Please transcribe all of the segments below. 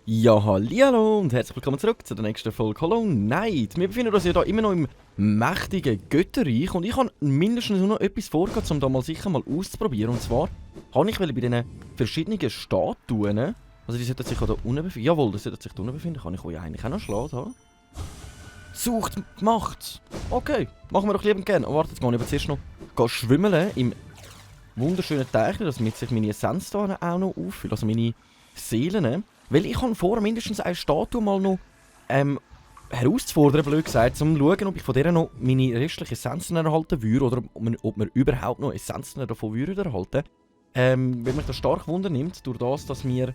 Ja, hallihallo und herzlich willkommen zurück zu der nächsten Folge Hollow Knight. Wir befinden uns ja hier immer noch im mächtigen Götterreich und ich habe mindestens noch etwas vorgehabt, um da mal sicher mal auszuprobieren. Und zwar habe ich bei diesen verschiedenen Statuen, also die sollten sich auch da unten befinden. Jawohl, die sollten sich da unten befinden, kann ich euch eigentlich auch noch schlagen haben. Sucht, macht's! Okay, machen wir doch lieber gerne. Oh, warte, jetzt gehe ich aber zuerst noch schwimmeln im wunderschönen Teich, damit sich meine Essenz da auch noch auffüllt, also meine Seelen. Weil ich habe vor, mindestens eine Statue mal noch herauszufordern, blöd gesagt, um zu schauen, ob ich von der noch meine restlichen Essenzen erhalten würde oder ob wir überhaupt noch Essenzen davon würden erhalten. Weil mich das stark wundernimmt, durch das, dass mir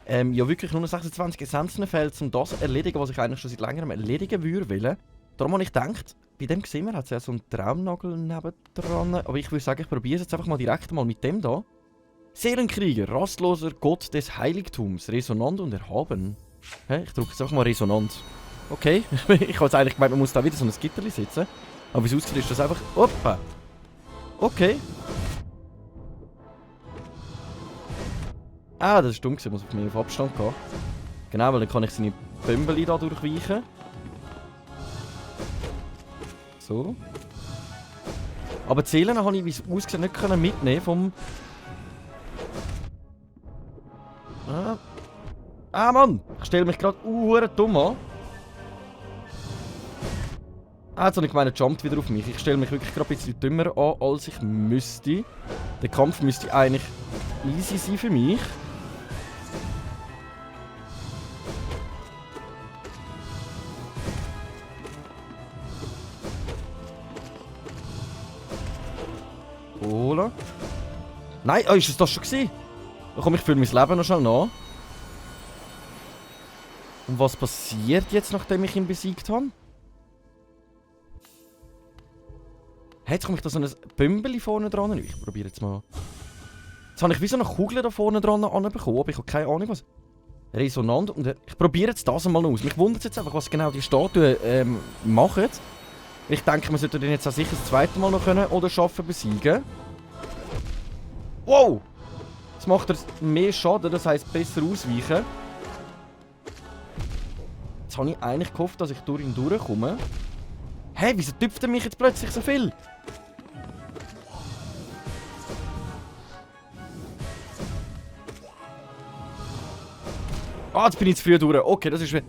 ja wirklich nur noch 26 Essenzen fehlt, um das zu erledigen, was ich eigentlich schon seit längerem erledigen würde. Darum habe ich gedacht, bei dem gesehen wir, hat es ja so einen Traumnagel nebendran. Aber ich würde sagen, ich probiere es jetzt einfach mal direkt mal mit dem da. Seelenkrieger, rastloser Gott des Heiligtums, resonant und erhaben. Hä? Ich drücke jetzt einfach mal resonant. Okay, ich habe jetzt eigentlich gemeint, man muss da wieder so ein Gitterli setzen. Aber wie es aussieht, ist das einfach... Oppa! Okay. Ah, das ist dumm gewesen, ich muss auf mich auf Abstand gehen. Genau, weil dann kann ich seine Bömbeli da durchweichen. So. Aber die Seelen habe ich, wie es aussieht, nicht mitnehmen vom... Ah Mann! Ich stelle mich gerade dumm an. Ah, jetzt habe ich gemeint, er jumpt wieder auf mich. Ich stelle mich wirklich gerade ein bisschen dümmer an, als ich müsste. Der Kampf müsste eigentlich easy sein für mich. Hola. Nein, ist es das schon gewesen? Da komme ich für mein Leben noch schnell nach. Und was passiert jetzt, nachdem ich ihn besiegt habe? Hey, jetzt komme ich da so ein Bömbeli vorne dran. Ich probiere jetzt mal. Jetzt habe ich wie so eine Kugel da vorne dran anbekommen, aber ich habe keine Ahnung was. Resonant. Und ich probiere jetzt das mal aus. Mich wundert jetzt einfach, was genau die Statuen machen. Ich denke, man sollte den jetzt auch sicher das zweite Mal noch können oder schaffen besiegen. Wow! Jetzt macht er mehr Schaden, das heisst besser ausweichen. Jetzt habe ich eigentlich gehofft, dass ich durch ihn durchkomme. Hä, wieso tüpft er mich jetzt plötzlich so viel? Ah, jetzt bin ich zu früh durch. Okay, das ist ein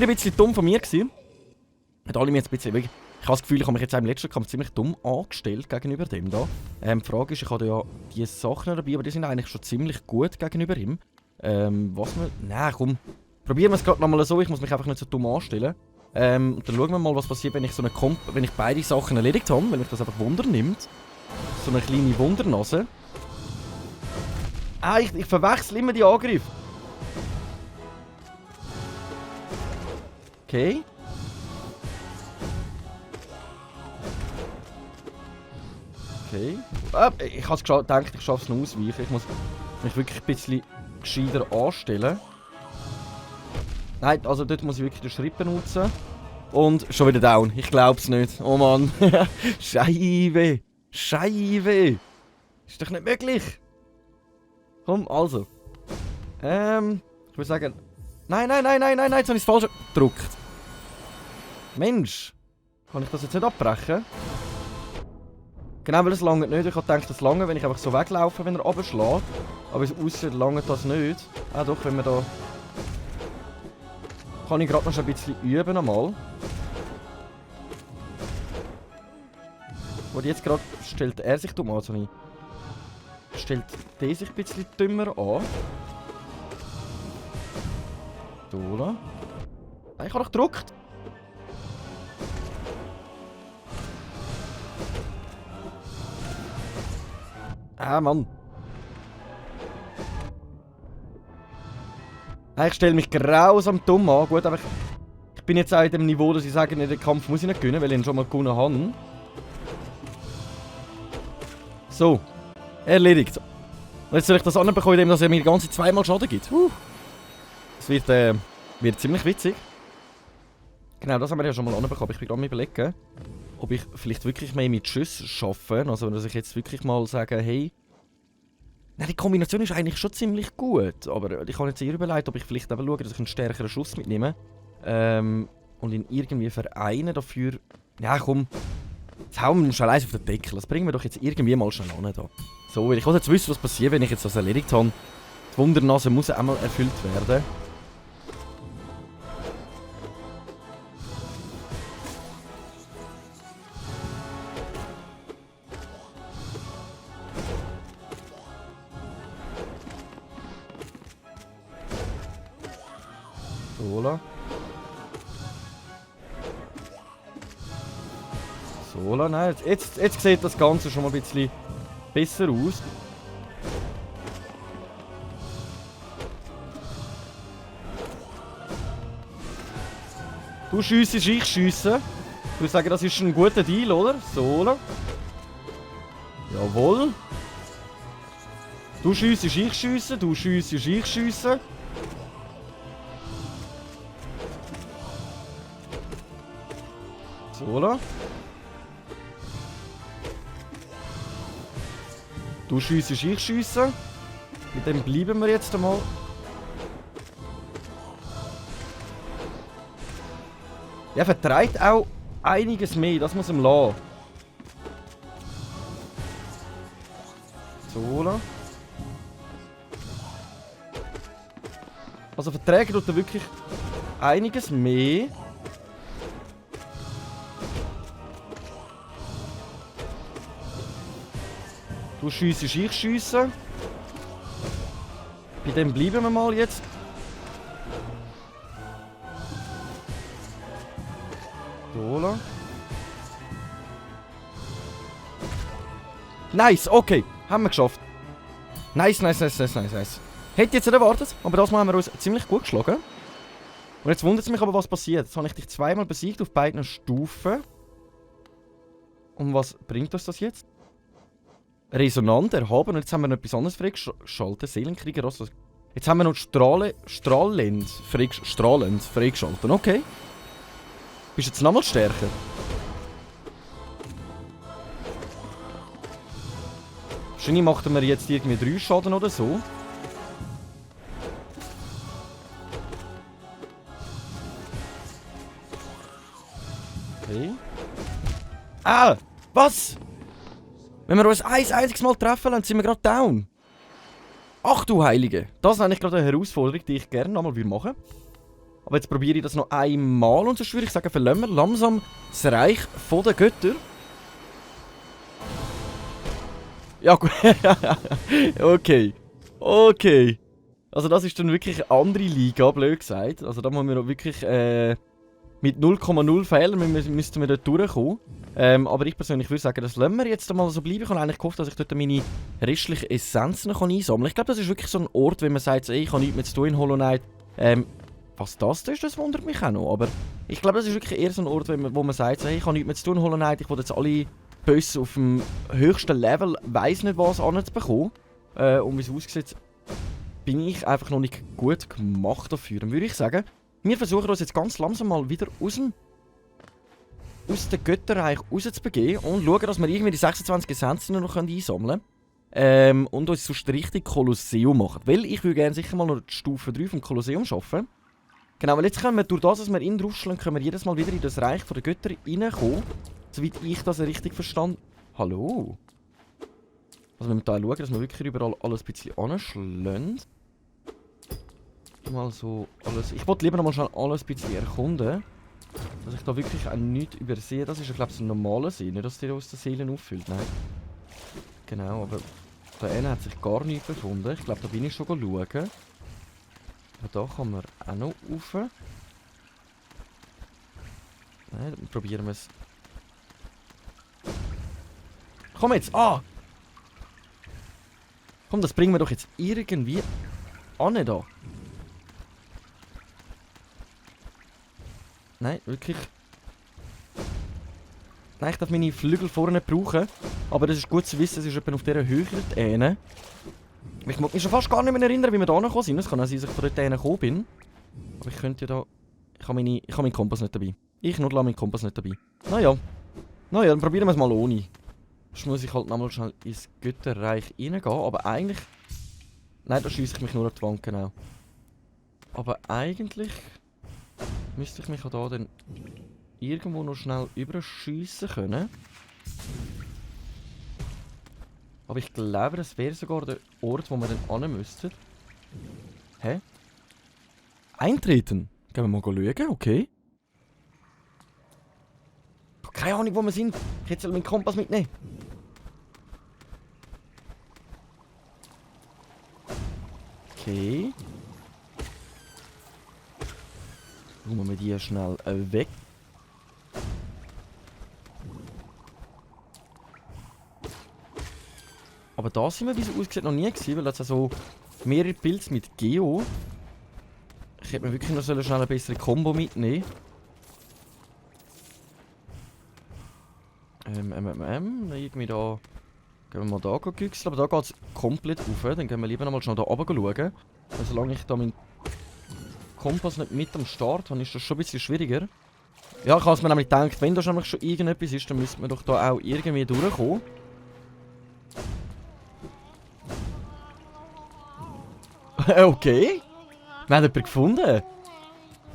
bisschen dumm von mir gewesen. Hat alle mir jetzt ein bisschen... Ich habe das Gefühl, ich habe mich jetzt im letzten Kampf ziemlich dumm angestellt gegenüber dem da. Die Frage ist, ich habe ja diese Sachen dabei, aber die sind eigentlich schon ziemlich gut gegenüber ihm. Was wir... Nein, komm. Probieren wir es gerade nochmal so, ich muss mich einfach nicht so dumm anstellen. Und dann schauen wir mal, was passiert, wenn ich so eine wenn ich beide Sachen erledigt habe, wenn mich das einfach Wunder nimmt. So eine kleine Wundernase. Ah, ich verwechsel immer die Angriffe. Okay. Okay. Ich habe gedacht, ich schaffe es noch ausweichen. Ich muss mich wirklich ein bisschen gescheiter anstellen. Nein, also dort muss ich wirklich den Schritt benutzen. Und schon wieder down. Ich glaub's nicht. Oh Mann. Scheibe. Scheibe. Ist doch nicht möglich. Komm, also. Ich würde sagen... Nein, jetzt habe ich es falsch gedrückt. Mensch. Kann ich das jetzt nicht abbrechen? Genau, weil es lange nicht. Ich habe gedacht, das lange, wenn ich einfach so weglaufe, wenn er runterschlägt. Aber es aussieht, lange das nicht. Ah doch, wenn wir da... Kann ich gerade noch ein bisschen üben einmal. Und jetzt gerade stellt er sich dumm an. Also stellt der sich ein bisschen dümmer an. Dola. Ich habe doch gedrückt. Ah, Mann. Ich stelle mich grausam dumm an. Gut, aber ich bin jetzt auch in dem Niveau, dass ich sage, den Kampf muss ich nicht gewinnen, weil ich ihn schon mal gewonnen habe. So. Erledigt. Und jetzt soll ich das anbekommen, indem er mir die ganze zweimal Schaden gibt. Das wird ziemlich witzig. Genau, das haben wir ja schon mal anbekommen. Ich bin gerade mal überlegen, ob ich vielleicht wirklich mehr mit Schüssen schaffe. Also, dass ich jetzt wirklich mal sage, hey... Nein, die Kombination ist eigentlich schon ziemlich gut. Aber ich habe jetzt eher überlegt, ob ich vielleicht eben schaue, dass ich einen stärkeren Schuss mitnehme. Und ihn irgendwie vereinen dafür... Ja, komm. Jetzt hauen wir ihn schon allein auf den Deckel. Das bringen wir doch jetzt irgendwie mal schnell an. Da. So, ich will jetzt wissen, was passiert, wenn ich jetzt das erledigt habe. Die Wundernase muss einmal erfüllt werden. Sola. Sola, nein, jetzt sieht das Ganze schon mal ein bisschen besser aus. Du schiessest, ich schiesse. Ich würde sagen, das ist ein guter Deal, oder? Sola. Jawohl. Du schiessest, ich schiesse. Du schiessest, ich schiesse. Sola. Du schiessest, ich schiesse. Mit dem bleiben wir jetzt einmal. Ja, vertreibt auch einiges mehr, das muss ihm lassen. Sola. Also verträgt tut er wirklich einiges mehr. Du schiessest, ich schiesse. Bei dem bleiben wir mal jetzt. Sola. Nice, okay. Haben wir geschafft. Nice. Hätte ich jetzt nicht erwartet, aber das Mal haben wir uns ziemlich gut geschlagen. Und jetzt wundert es mich aber, was passiert. Jetzt habe ich dich zweimal besiegt auf beiden Stufen. Und was bringt uns das jetzt? Resonant, erhaben. Und jetzt haben wir noch etwas anderes freigeschaltet. Seelenkrieger. Also jetzt haben wir noch strahlend freigeschaltet. Okay. Bist du jetzt nochmal stärker? Wahrscheinlich macht er mir jetzt irgendwie 3 Schaden oder so. Okay. Ah! Was? Wenn wir uns ein einziges Mal treffen, dann sind wir gerade down. Ach du Heilige. Das ist eigentlich gerade eine Herausforderung, die ich gerne nochmal machen würde. Aber jetzt probiere ich das noch einmal und sonst würde ich sagen, verlassen wir langsam das Reich der Götter. Ja gut. Okay. Also das ist dann wirklich eine andere Liga, blöd gesagt. Also da müssen wir wirklich mit 0,0 Fehlern müssten wir dort durchkommen. Aber ich persönlich würde sagen, das lassen wir jetzt einmal so bleiben. Ich habe eigentlich gehofft, dass ich dort meine restlichen Essenzen einsammeln kann. Ich glaube, das ist wirklich so ein Ort, wenn man sagt, ey, ich habe nichts mehr zu tun in Hollow Knight. Was das ist, das wundert mich auch noch. Aber ich glaube, das ist wirklich eher so ein Ort, wo man sagt, hey, ich habe nichts mehr zu tun in Hollow Knight. Ich will jetzt alle Böse auf dem höchsten Level, weiss nicht was, anzubekommen. Und wie es aussieht, bin ich einfach noch nicht gut gemacht dafür. Dann würde ich sagen, wir versuchen uns jetzt ganz langsam mal wieder aus dem Götterreich rauszubegeben und schauen, dass wir irgendwie die 26 Essenzen noch einsammeln können. Und uns sonst richtig Kolosseum machen. Weil ich würde gerne sicher mal noch die Stufe 3 vom Kolosseum schaffen. Genau, weil jetzt können wir durch das, dass wir ihn draufschlagen, können wir jedes Mal wieder in das Reich der Götter reinkommen. Soweit ich das richtig verstanden. Hallo? Also wenn wir da schauen, dass wir wirklich überall alles ein bisschen anschlagen. Mal so alles. Ich wollte lieber noch mal schnell alles ein bisschen erkunden. Dass ich da wirklich auch nichts übersehe. Das ist ja, glaube ich, so ein normaler See, nicht dass der aus den Seelen auffüllt. Nein. Genau, aber da hat sich gar nichts befunden. Ich glaube, da bin ich schon schauen. Aber da kann man auch noch rauf. Nein, dann probieren wir es. Komm jetzt! Ah! Komm, das bringen wir doch jetzt irgendwie an da. Nein, wirklich. Nein, ich darf meine Flügel vorne brauchen. Aber das ist gut zu wissen, es ist etwa auf dieser Höhe dort. Ich mag mich schon fast gar nicht mehr erinnern, wie wir da angekommen sind. Es kann auch sein, dass ich von dort gekommen bin. Aber ich könnte ja da... Ich habe meinen Kompass nicht dabei. Ich nur meinen Kompass nicht dabei. Naja. Naja, dann probieren wir es mal ohne. Sonst muss ich halt nochmal schnell ins Götterreich reingehen. Aber eigentlich... Nein, da schiesse ich mich nur an die Wand, genau. Aber eigentlich... müsste ich mich auch da dann... irgendwo noch schnell überschiessen können. Aber ich glaube, das wäre sogar der Ort, wo wir dann hin müssten. Hä? Eintreten? Gehen wir mal schauen, okay. Ich habe keine Ahnung, wo wir sind. Ich hätte meinen Kompass mitnehmen. Okay. Räumen wir die schnell weg. Aber da sind wir, wie es aussieht, noch nie gewesen, weil das also mehrere Pilze mit Geo. Ich hätte mir wirklich noch schnell eine bessere Combo mitnehmen. Irgendwie da... Gehen wir mal da güchseln, aber da geht es komplett rauf. Dann gehen wir lieber noch mal schnell da runter schauen. Also, solange ich da meinen Kompass nicht mit am Start habe, ist das schon ein bisschen schwieriger. Ja, ich habe mir nämlich gedacht, wenn da schon irgendetwas ist, dann müsste man doch da auch irgendwie durchkommen. Okay. Wir haben jemanden gefunden.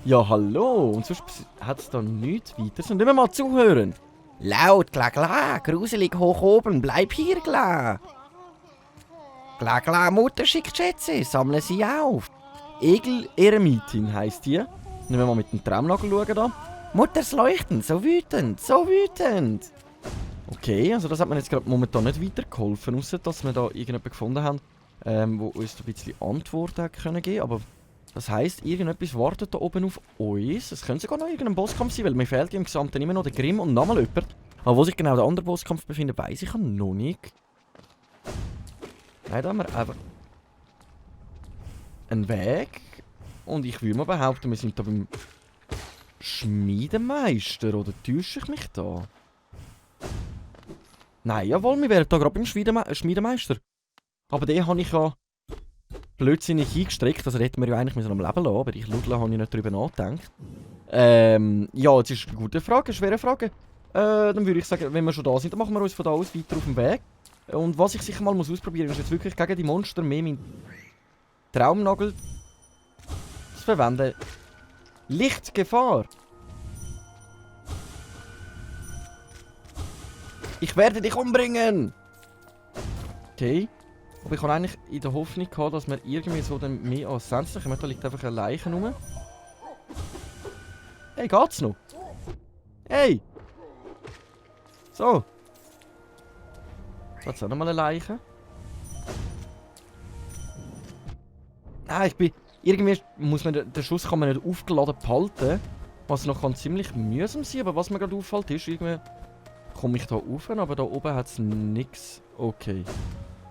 Ja, hallo. Und sonst hat es da nichts weiter. Und immer mal zuhören. Laut, klar, klar. Gruselig hoch oben. Bleib hier, klar. Klar, klar. Mutter schickt Schätze. Sammeln sie auf. Egel-Eremitin heisst die. Nehmen wir mal mit dem Traumnagel schauen da. Mutters Leuchten. So wütend. So wütend. Okay, also das hat mir jetzt gerade momentan nicht weitergeholfen. Außer, dass wir da irgendjemanden gefunden haben. Wo uns ein bisschen Antworten geben können. Aber das heisst, irgendetwas wartet da oben auf uns. Es könnte sogar noch irgendein Bosskampf sein, weil mir fehlt im Gesamten immer noch der Grimm und nochmal jemand. Aber wo sich genau der andere Bosskampf befindet, weiss ich noch nicht. Nein, da haben wir einfach einen Weg. Und ich würde mal behaupten, wir sind da beim Schmiedemeister. Oder täusche ich mich da? Nein, jawohl, wir wären da gerade beim Schmiedemeister. Aber den habe ich ja blödsinnig eingestreckt. Also, den hätten wir ja eigentlich am Leben lassen. Aber ich Ludler habe ich nicht darüber nachgedacht. Ja, jetzt ist eine gute Frage, eine schwere Frage. Dann würde ich sagen, wenn wir schon da sind, dann machen wir uns von da aus weiter auf den Weg. Und was ich sicher mal muss ausprobieren, ist jetzt wirklich gegen die Monster mehr meinen Traumnagel zu verwenden. Lichtgefahr! Ich werde dich umbringen! Okay. Aber ich habe eigentlich in der Hoffnung gehabt, dass wir irgendwie so dann mehr als sensibel kommen. Da liegt einfach eine Leiche rum. Hey, geht's noch? Hey! So. Da ist auch nochmal eine Leiche. Ah, ich bin... Irgendwie muss man den Schuss kann man nicht aufgeladen behalten. Was noch kann ziemlich mühsam sein, aber was mir gerade auffällt ist, irgendwie komme ich da rauf, aber da oben hat es nichts. Okay.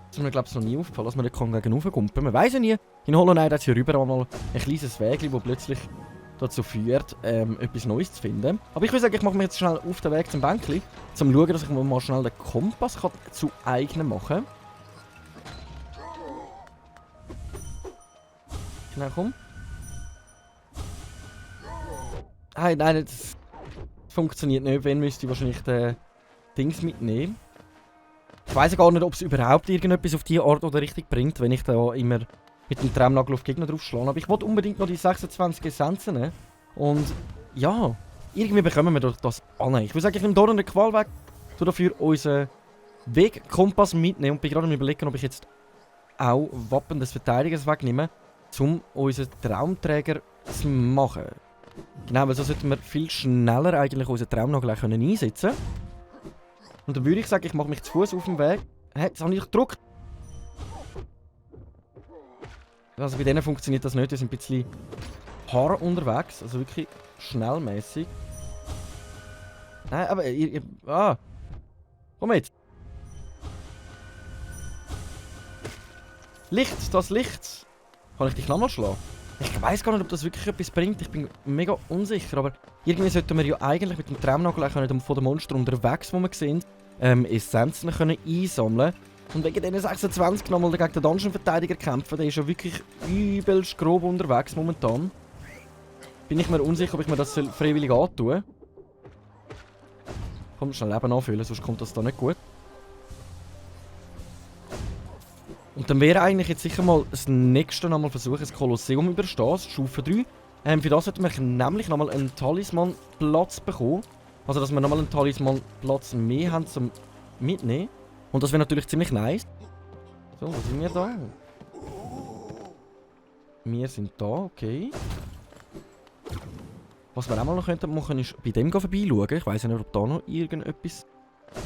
Das ist mir, glaube ich, noch nie aufgefallen, dass man da gegen raufkumpen. Man weiß ja nie. In Hollow Knight hat es hier rüber mal ein kleines Weg, das plötzlich dazu führt, etwas Neues zu finden. Aber ich würde sagen, ich mache mich jetzt schnell auf den Weg zum Bänkli, um zu schauen, dass ich mir mal schnell den Kompass zu eigen machen kann. Genau, komm. Hey, nein, das funktioniert nicht. Wenn müsste ich wahrscheinlich den Dings mitnehmen. Ich weiß gar nicht, ob es überhaupt irgendetwas auf diese Art oder Richtung bringt, wenn ich da immer mit dem Traumnagel auf Gegner draufschlage. Aber ich wollte unbedingt noch die 26 Essenzen nehmen. Und ja, irgendwie bekommen wir das an. Ich würde sagen, ich nehme hier einen Qual weg, tu dafür unseren Wegkompass mitnehmen und bin gerade am Überlegen, ob ich jetzt auch Wappen des Verteidigers wegnehme, um unseren Traumträger zu machen. Genau, weil so sollten wir viel schneller eigentlich unseren Traumnagel einsetzen können. Und dann würde ich sagen, ich mache mich zu Fuß auf den Weg. Hä, jetzt habe ich gedrückt. Also bei denen funktioniert das nicht, die sind ein bisschen hart unterwegs, also wirklich schnellmäßig. Nein, aber komm jetzt. Licht, das Licht. Kann ich dich nochmal schlagen? Ich weiß gar nicht, ob das wirklich etwas bringt. Ich bin mega unsicher, aber irgendwie sollten wir ja eigentlich mit dem Traumnagel von den Monstern unterwegs, wo wir sind, Essenzen können einsammeln. Und wegen diesen 26 nochmal gegen den Dungeon-Verteidiger kämpfen, der ist ja wirklich übelst grob unterwegs momentan. Bin ich mir unsicher, ob ich mir das freiwillig antue. Komm, schnell Leben anfüllen, sonst kommt das da nicht gut. Und dann wäre eigentlich jetzt sicher mal das nächste nochmal versuchen, das Kolosseum überstehen, Stufe 3. Für das sollten wir nämlich nochmal einen Talisman-Platz bekommen. Also, dass wir nochmal einen Talisman-Platz mehr haben zum Mitnehmen. Und das wäre natürlich ziemlich nice. So, wo sind wir da? Wir sind da, okay. Was wir auch mal noch machen könnten, ist bei dem vorbeischauen. Ich weiss nicht, ob da noch irgendetwas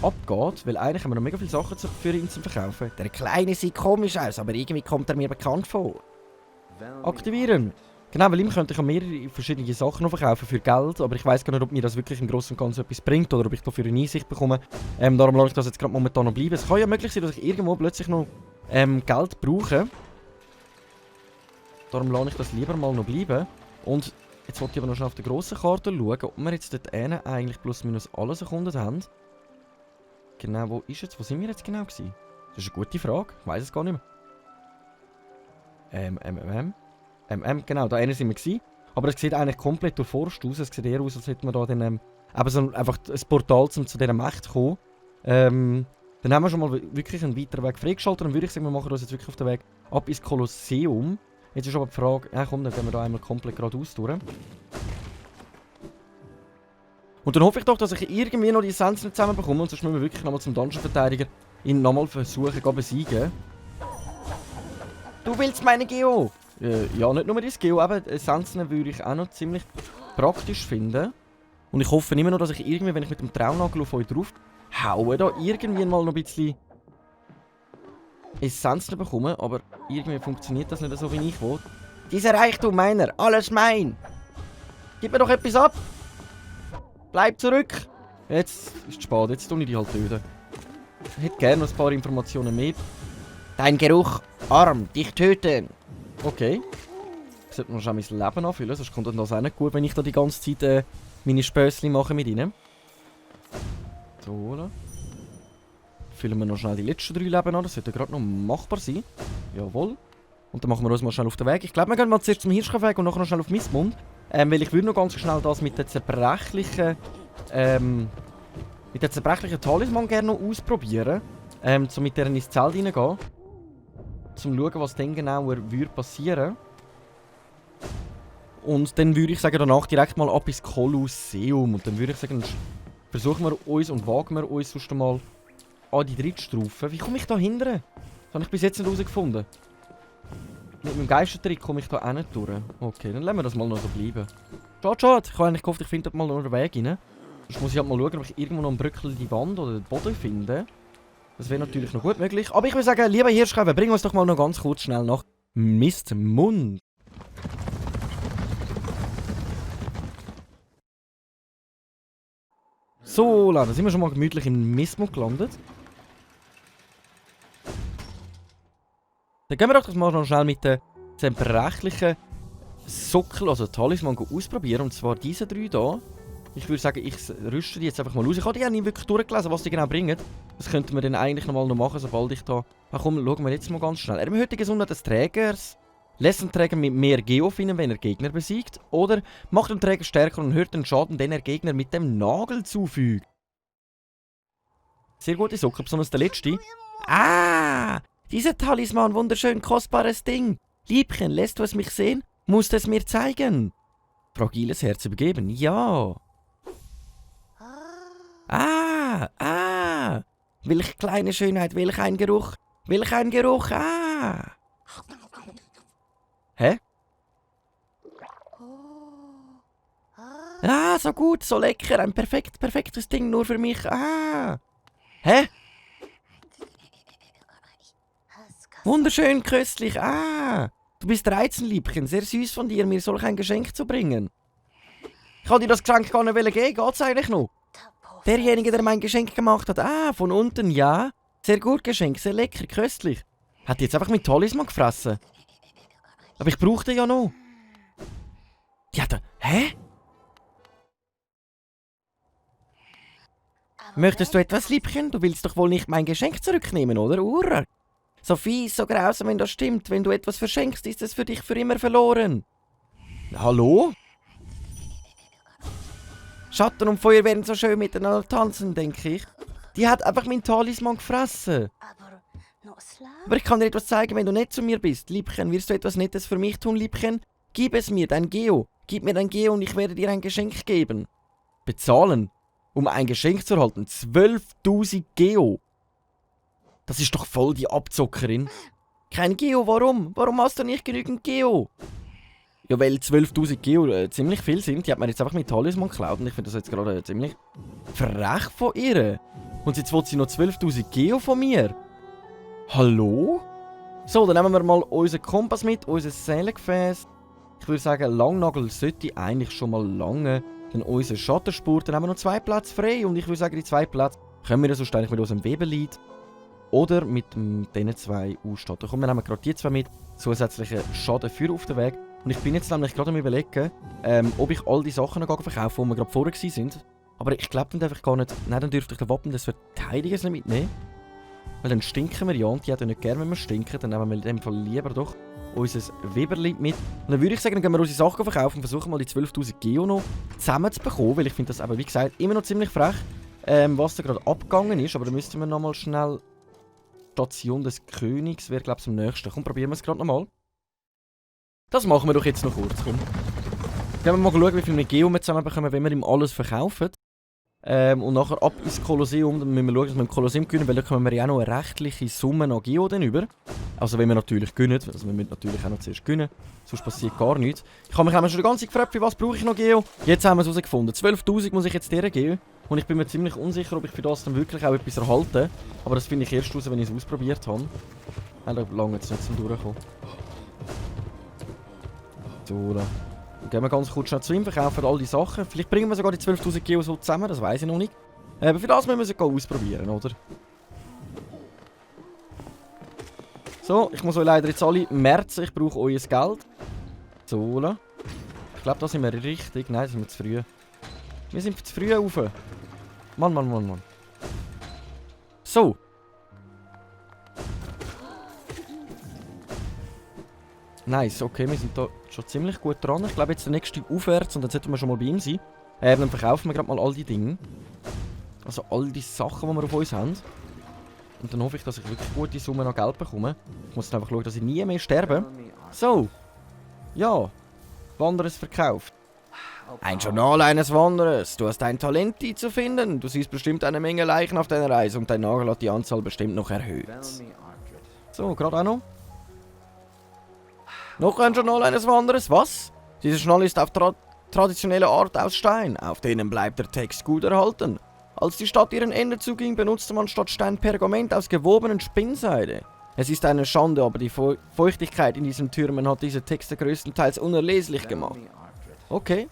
abgeht. Weil eigentlich haben wir noch mega viele Sachen für ihn zu verkaufen. Der Kleine sieht komisch aus, aber irgendwie kommt er mir bekannt vor. Aktivieren. Genau, weil ihm könnte ich auch mehrere verschiedene Sachen noch verkaufen für Geld. Aber ich weiss gar nicht, ob mir das wirklich im Großen und Ganzen etwas bringt oder ob ich dafür eine Einsicht bekomme. Darum lasse ich das jetzt gerade momentan noch bleiben. Es kann ja möglich sein, dass ich irgendwo plötzlich noch Geld brauche. Darum lasse ich das lieber mal noch bleiben. Und jetzt wollte ich aber noch schnell auf der grossen Karte schauen, ob wir jetzt dort eigentlich plus minus alles erkundet haben. Genau, wo ist jetzt? Wo sind wir jetzt genau gewesen? Das ist eine gute Frage. Ich weiss es gar nicht mehr. Genau, da sind wir gewesen. Aber es sieht eigentlich komplett durch Forst aus. Es sieht eher aus, als hätten wir da dann, eben so einfach ein Portal, um zu dieser Macht zu kommen. Dann haben wir schon mal wirklich einen weiteren Weg freigeschaltet. Dann würde ich sagen, wir machen uns jetzt wirklich auf den Weg ab ins Kolosseum. Jetzt ist aber die Frage, ja komm, dann gehen wir da einmal komplett geradeaus durch. Und dann hoffe ich doch, dass ich irgendwie noch die Essenzen zusammenbekomme. Und sonst müssen wir wirklich nochmal zum Dungeon-Verteidiger ihn nochmal versuchen zu besiegen. Du willst meine Geo! Ja, nicht nur das Geo, aber Essenzen würde ich auch noch ziemlich praktisch finden. Und ich hoffe immer noch, dass ich irgendwie, wenn ich mit dem Traunagel auf euch drauf haue, da irgendwie mal noch ein bisschen Essenzen bekomme. Aber irgendwie funktioniert das nicht so, wie ich will. Dieser Reichtum meiner, alles mein! Gib mir doch etwas ab! Bleib zurück! Jetzt ist es spät, jetzt tue ich die halt töten. Ich hätte gerne noch ein paar Informationen mehr. Dein Geruch, arm, dich töten! Okay. Ich sollte noch schnell mein Leben anfüllen, sonst kommt das auch nicht gut, wenn ich da die ganze Zeit meine Späßchen mache mit ihnen. So, da. Füllen wir noch schnell die letzten 3 Leben an, das sollte gerade noch machbar sein. Jawohl. Und dann machen wir uns mal schnell auf den Weg. Ich glaube, wir gehen mal zuerst zum Hirschkaffee und nachher noch schnell auf Mistmund. Weil ich würde noch ganz schnell das mit der zerbrechlichen Talisman gerne noch ausprobieren. Um mit der ins Zelt reingehen. Zum schauen, was dann genauer passieren würde. Und dann würde ich sagen, danach direkt mal ab ins Kolosseum. Und dann würde ich sagen, versuchen wir uns und wagen wir uns sonst mal an die dritte Stufe. Wie komme ich da hinten? Das habe ich bis jetzt nicht herausgefunden. Mit meinem Geistertrick komme ich da auch nicht durch. Okay, dann lassen wir das mal noch so bleiben. Schade. Ich habe eigentlich gehofft, ich finde da mal noch einen Weg rein. Sonst muss ich halt mal schauen, ob ich irgendwo noch einen Brückel die Wand oder den Boden finde. Das wäre natürlich noch gut möglich. Aber ich würde sagen, lieber Hirschkäfer, bringen wir uns doch mal noch ganz kurz schnell nach Mistmund. So, da sind wir schon mal gemütlich im Mistmund gelandet. Dann gehen wir doch mal noch schnell mit den zerbrechlichen Sockel, also Talisman, ausprobieren. Und zwar diese 3 hier. Ich würde sagen, ich rüste die jetzt einfach mal aus. Ich habe die ja nicht wirklich durchgelesen, was die genau bringen. Das könnten wir dann eigentlich noch machen, sobald ich da... Ach komm, schauen wir jetzt mal ganz schnell. Erhöht die Gesundheit des Trägers. Lässt den Träger mit mehr Geo finden, wenn er Gegner besiegt. Oder macht den Träger stärker und erhöht den Schaden, den er Gegner mit dem Nagel zufügt. Sehr gute Socke, besonders der letzte. Ah! Dieser Talisman, wunderschön kostbares Ding. Liebchen, lässt du es mich sehen? Musst du es mir zeigen? Fragiles Herz übergeben, ja. Welch kleine Schönheit, welch ein Geruch. Welch ein Geruch, Hä? So gut, so lecker, ein perfektes Ding nur für mich, Hä? Wunderschön, köstlich, Du bist reizend, Liebchen, sehr süß von dir, mir solch ein Geschenk zu bringen. Ich wollte dir das Geschenk gar nicht geben, geht's eigentlich noch? Derjenige, der mein Geschenk gemacht hat, von unten, ja. Sehr gut Geschenk, sehr lecker, köstlich. Hat jetzt einfach mit Talisman gefressen. Aber ich brauche den ja noch. Ja, hä? Möchtest du etwas, Liebchen? Du willst doch wohl nicht mein Geschenk zurücknehmen, oder? Urra! So fies, so grausam, wenn das stimmt. Wenn du etwas verschenkst, ist es für dich für immer verloren. Hallo? Schatten und Feuer werden so schön miteinander tanzen, denke ich. Die hat einfach meinen Talisman gefressen. Aber ich kann dir etwas zeigen, wenn du nett zu mir bist. Liebchen, wirst du etwas Nettes für mich tun, Liebchen? Gib es mir, dein Geo. Gib mir dein Geo und ich werde dir ein Geschenk geben. Bezahlen? Um ein Geschenk zu erhalten? 12.000 Geo. Das ist doch voll die Abzockerin. Kein Geo, warum? Warum hast du nicht genügend Geo? Ja, weil 12.000 Geo ziemlich viel sind. Die hat mir jetzt einfach mit Talisman geklaut und ich finde das jetzt gerade ziemlich frech von ihr. Und jetzt will sie noch 12.000 Geo von mir. Hallo? So, dann nehmen wir mal unseren Kompass mit, unser Seelengefäß. Ich würde sagen, Langnagel sollte eigentlich schon mal lange. Dann unsere Schattenspur, dann haben wir noch 2 Plätze frei. Und ich würde sagen, die 2 Plätze können wir sonst eigentlich mit unserem Webelied oder mit diesen 2 ausstatten. Komm, wir nehmen gerade die 2 mit. Zusätzliche Schaden für auf den Weg. Und ich bin jetzt nämlich gerade am Überlegen, ob ich all die Sachen noch verkaufe, die wir gerade vorher sind. Aber ich glaube dann einfach gar nicht. Nein, dann dürfte ich den Wappen des Verteidigers nicht mitnehmen. Weil dann stinken wir ja und die hat ja nicht gerne, wenn wir stinken. Dann nehmen wir in dem Fall lieber doch unser Weberli mit. Und dann würde ich sagen, dann gehen wir unsere Sachen verkaufen und versuchen mal die 12.000 Geo noch zusammenzubekommen. Weil ich finde das aber, wie gesagt, immer noch ziemlich frech, was da gerade abgegangen ist. Aber da müssten wir nochmal schnell... Station des Königs wäre, glaube ich, am nächsten. Komm, probieren wir es gerade nochmal. Das machen wir doch jetzt noch kurz. Komm. Gehen wir mal schauen, wie viel Geo wir zusammenbekommen, wenn wir ihm alles verkaufen. Und nachher ab ins Kolosseum, dann müssen wir schauen, dass wir im Kolosseum gewinnen, weil da kommen wir ja auch noch eine rechtliche Summe an Geo dann über. Also wenn wir natürlich gewinnen, also wir müssen natürlich auch noch zuerst gewinnen, sonst passiert gar nichts. Ich habe mich schon die ganze Zeit gefragt, für was brauche ich noch Geo? Jetzt haben wir es herausgefunden. 12.000 muss ich jetzt deren geben. Und ich bin mir ziemlich unsicher, ob ich für das dann wirklich auch etwas erhalte. Aber das finde ich erst raus, wenn ich es ausprobiert habe. Da lange jetzt nicht zum Durchkommen. So, dann gehen wir ganz kurz schnell zu ihm, verkaufen all die Sachen. Vielleicht bringen wir sogar die 12.000 Geo so zusammen, das weiß ich noch nicht. Aber für das müssen wir es ausprobieren, oder? So, ich muss euch leider jetzt alle merzen, ich brauche euer Geld. So, ich glaube, da sind wir richtig. Nein, da sind wir zu früh. Wir sind zu früh rauf. Mann. So. Nice, okay, wir sind da schon ziemlich gut dran. Ich glaube jetzt der nächste aufwärts und dann sollten wir schon mal bei ihm sein. Dann verkaufen wir gerade mal all die Dinge. Also all die Sachen, die wir auf uns haben. Und dann hoffe ich, dass ich wirklich gute Summen an Geld bekomme. Ich muss dann einfach schauen, dass ich nie mehr sterbe. So. Ja. Wanderers verkauft. Ein Journal eines Wanderers. Du hast ein Talent, die zu finden. Du siehst bestimmt eine Menge Leichen auf deiner Reise und dein Nagel hat die Anzahl bestimmt noch erhöht. So, gerade auch noch. Noch ein Journal eines Wanderers. Was? Dieses Journal ist auf traditionelle Art aus Stein. Auf denen bleibt der Text gut erhalten. Als die Stadt ihren Ende zuging, benutzte man statt Stein Pergament aus gewobenen Spinnseide. Es ist eine Schande, aber die Feuchtigkeit in diesen Türmen hat diese Texte größtenteils unerleslich gemacht. Okay.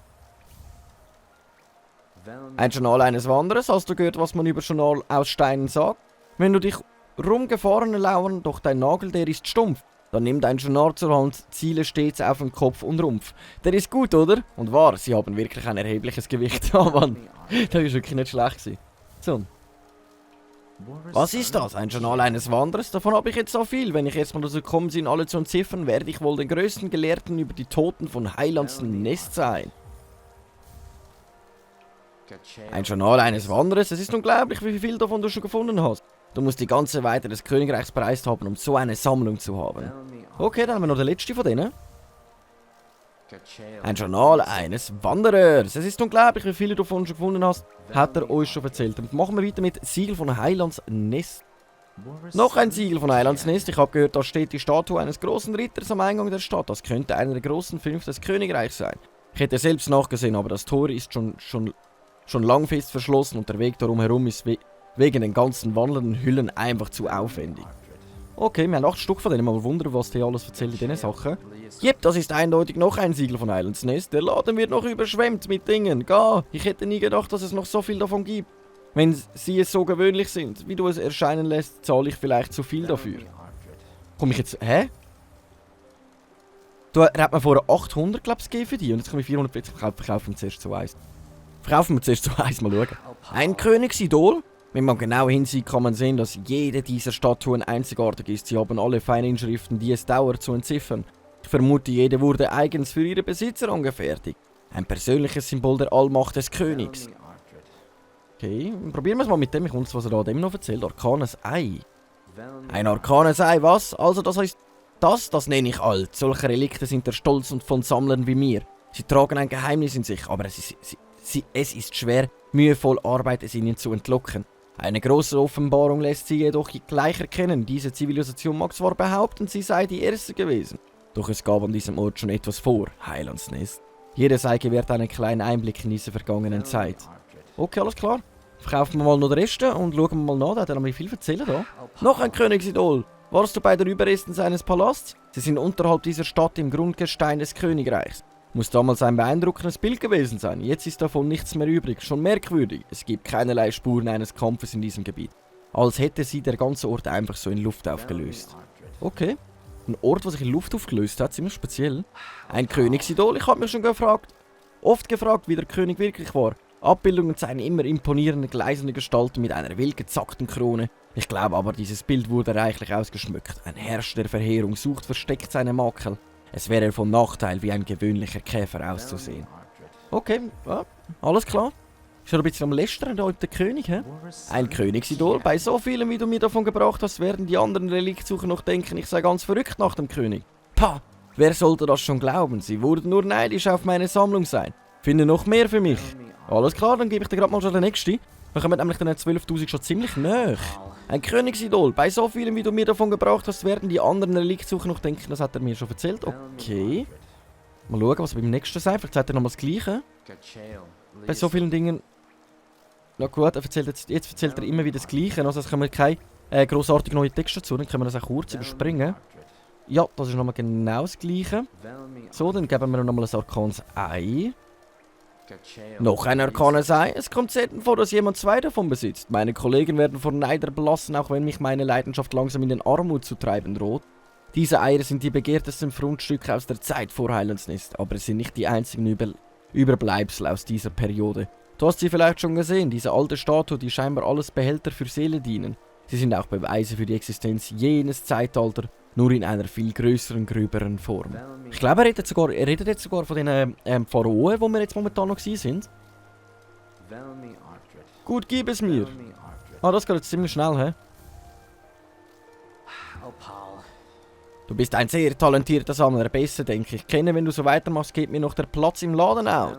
Ein Journal eines Wanderers. Hast du gehört, was man über Journal aus Steinen sagt? Wenn du dich rumgefahren lauern, doch dein Nagel, der ist stumpf. Dann nimm dein Journal zur Hand, ziele stets auf den Kopf und Rumpf. Der ist gut, oder? Und wahr, sie haben wirklich ein erhebliches Gewicht. Oh Mann, das war wirklich nicht schlecht. So. Was ist das? Ein Journal eines Wanderers? Davon habe ich jetzt so viel. Wenn ich jetzt mal dazu gekommen bin, alle zu entziffern, werde ich wohl den größten Gelehrten über die Toten von Heilands Nest sein. Ein Journal eines Wanderers? Es ist unglaublich, wie viel davon du schon gefunden hast. Du musst die ganze Weite des Königreichs bereist haben, um so eine Sammlung zu haben. Okay, dann haben wir noch den letzten von denen. Ein Journal eines Wanderers. Es ist unglaublich, wie viele du davon schon gefunden hast, hat er euch schon erzählt. Und machen wir weiter mit Siegel von Heilands Nest. Noch ein Siegel von Heilands Nest. Ich habe gehört, da steht die Statue eines großen Ritters am Eingang der Stadt. Das könnte einer der großen 5 des Königreichs sein. Ich hätte selbst nachgesehen, aber das Tor ist schon lang fest verschlossen und der Weg darum herum ist wegen den ganzen wandelnden Hüllen einfach zu aufwendig. Okay, wir haben 8 Stück von denen. Mal wundern, was die alles erzählen in diesen Sachen. Jep, das ist eindeutig noch ein Siegel von Heilands Nest. Der Laden wird noch überschwemmt mit Dingen. Gar, ich hätte nie gedacht, dass es noch so viel davon gibt. Wenn sie es so gewöhnlich sind, wie du es erscheinen lässt, zahle ich vielleicht zu viel dafür. Komm ich jetzt... Hä? Er hat mir vorher 800, glaube ich, gegeben für die. Und jetzt komme ich 440. Verkaufen wir zuerst so eins. Verkaufen wir zuerst so eins, mal schauen. Ein Königsidol? Wenn man genau hinsieht, kann man sehen, dass jede dieser Statuen einzigartig ist. Sie haben alle feine Inschriften, die es dauert zu entziffern. Ich vermute, jede wurde eigens für ihre Besitzer angefertigt. Ein persönliches Symbol der Allmacht des Königs. Okay, probieren wir es mal mit dem. Ich wundere, was er da dem noch erzählt. Arkanes Ei. Ein arkanes Ei, was? Also das heißt, das nenne ich alt. Solche Relikte sind der Stolz und von Sammlern wie mir. Sie tragen ein Geheimnis in sich, aber es ist schwer, mühevoll Arbeit, es ihnen zu entlocken. Eine große Offenbarung lässt sie jedoch gleich erkennen. Diese Zivilisation mag zwar behaupten, sie sei die erste gewesen. Doch es gab an diesem Ort schon etwas vor, Heilandsnest. Jedes Ei gewährt einen kleinen Einblick in diese vergangenen Zeit. Okay, alles klar. Verkaufen wir mal noch den Rest und schauen wir mal nach. Da hat er noch viel erzählen da. Noch ein Königsidol. Warst du bei den Überresten seines Palasts? Sie sind unterhalb dieser Stadt im Grundgestein des Königreichs. Muss damals ein beeindruckendes Bild gewesen sein. Jetzt ist davon nichts mehr übrig. Schon merkwürdig. Es gibt keinerlei Spuren eines Kampfes in diesem Gebiet. Als hätte sie der ganze Ort einfach so in Luft aufgelöst. Okay. Ein Ort, der sich in Luft aufgelöst hat. Ziemlich speziell. Ein Königsidol? Ich habe mich schon oft gefragt, wie der König wirklich war. Abbildungen zeigen immer imponierende, gleißende Gestalten mit einer wild gezackten Krone. Ich glaube aber, dieses Bild wurde reichlich ausgeschmückt. Ein Herrscher der Verheerung sucht versteckt seine Makel. Es wäre von Nachteil, wie ein gewöhnlicher Käfer auszusehen. Okay, ja, alles klar. Ist ein bisschen am Lästern da der König, hä? Ein Königsidol. Bei so vielen, wie du mir davon gebracht hast, werden die anderen Reliktsucher noch denken, ich sei ganz verrückt nach dem König. Pah, wer sollte das schon glauben? Sie würden nur neidisch auf meine Sammlung sein. Finde noch mehr für mich. Alles klar, dann gebe ich dir gerade mal schon den nächsten. Wir kommen nämlich den 12.000 schon ziemlich nahe. Ein Königsidol. Bei so vielen, wie du mir davon gebraucht hast, werden die anderen Reliktsucher noch denken, das hat er mir schon erzählt. Okay. Mal schauen, was beim nächsten sagt. Vielleicht sagt er nochmal das Gleiche. Bei so vielen Dingen... Na gut, jetzt erzählt er immer wieder das Gleiche. Also es kommen keine grossartig neue Texte dazu. Dann können wir das auch kurz überspringen. Ja, das ist nochmal genau das Gleiche. So, dann geben wir nochmal ein arkanes Ei. Noch ein arkanes Ei. Es kommt selten vor, dass jemand zwei davon besitzt. Meine Kollegen werden vor Neid erblassen, auch wenn mich meine Leidenschaft langsam in den Armut zu treiben droht. Diese Eier sind die begehrtesten Fundstücke aus der Zeit vor Heilandsnest, aber es sind nicht die einzigen Überbleibsel aus dieser Periode. Du hast sie vielleicht schon gesehen, diese alte Statue, die scheinbar alles Behälter für Seele dienen. Sie sind auch Beweise für die Existenz jenes Zeitalters, nur in einer viel größeren, gröberen Form. Ich glaube, er redet jetzt sogar von den Pharaonen, wo wir jetzt momentan noch sind. Gut, gib es mir. Ah, das geht jetzt ziemlich schnell, hä? Du bist ein sehr talentierter Sammler, besser denke ich. Kenne, wenn du so weitermachst, geht mir noch der Platz im Laden aus.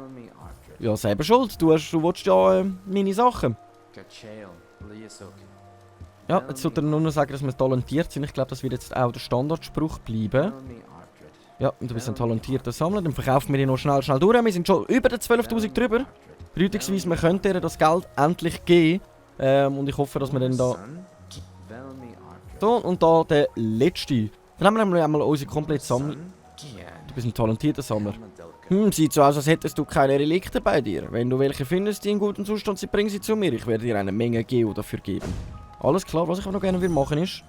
Ja, selber schuld. Du willst ja meine Sachen. Ja, jetzt sollte er nur noch sagen, dass wir talentiert sind. Ich glaube, das wird jetzt auch der Standardspruch bleiben. Ja, und du bist ein talentierter Sammler. Dann verkaufen wir die noch schnell durch. Wir sind schon über den 12.000 drüber. Bedeutungsweise, wir können dir das Geld endlich geben. Und ich hoffe, dass wir dann da... So, und da der letzte. Dann haben wir einmal unsere komplette Sammlung. Du bist ein talentierter Sammler. Sieht so aus, als hättest du keine Relikte bei dir. Wenn du welche findest, die in gutem Zustand sind, bring sie zu mir. Ich werde dir eine Menge Geo dafür geben. Alles klar, was ich aber noch gerne machen ist...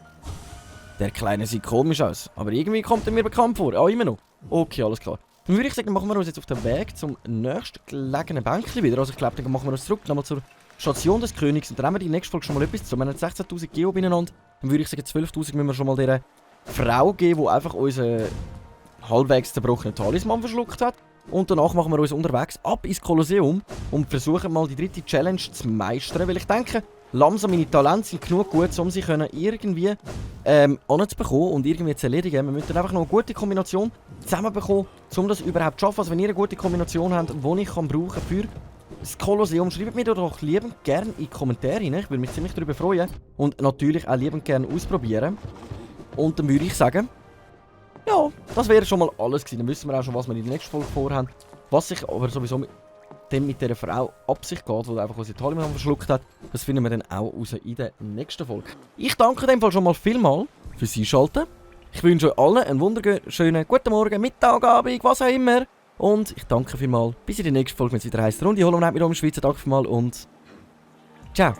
Der Kleine sieht komisch aus, aber irgendwie kommt er mir bekannt vor. Ah, immer noch. Okay, alles klar. Dann würde ich sagen, machen wir uns jetzt auf den Weg zum nächstgelegenen Bänkchen wieder. Also ich glaube, dann machen wir uns zurück, nochmal zur Station des Königs. Und dann haben wir die nächste Folge schon mal etwas zu. Wir haben 16.000 Geo beieinander. Dann würde ich sagen, 12.000 müssen wir schon mal dieser Frau geben, die einfach unseren halbwegs zerbrochenen Talisman verschluckt hat. Und danach machen wir uns unterwegs ab ins Kolosseum und versuchen mal die dritte Challenge zu meistern. Weil ich denke, langsam meine Talente sind genug gut, um sie irgendwie anzubekommen und irgendwie zu erledigen. Wir müssen einfach noch eine gute Kombination zusammenbekommen, um das überhaupt zu schaffen. Also wenn ihr eine gute Kombination habt, die ich brauchen kann für das Kolosseum, schreibt mir doch liebend gerne in die Kommentare rein. Ich würde mich ziemlich darüber freuen. Und natürlich auch liebend gerne ausprobieren. Und dann würde ich sagen, ja, das wäre schon mal alles gewesen. Dann wissen wir auch schon, was wir in der nächsten Folge vorhaben. Was sich aber sowieso mit dieser Frau ab sich geht, die einfach unsere Talisman verschluckt hat, das finden wir dann auch raus in der nächsten Folge. Ich danke in dem Fall schon mal vielmal fürs Einschalten. Ich wünsche euch allen einen wunderschönen guten Morgen, Mittag, Abend, was auch immer. Und ich danke vielmals. Bis in der nächsten Folge, wenn es wieder heisst Runde Hollow Knight mit dem Schweizer. Danke vielmals und ciao.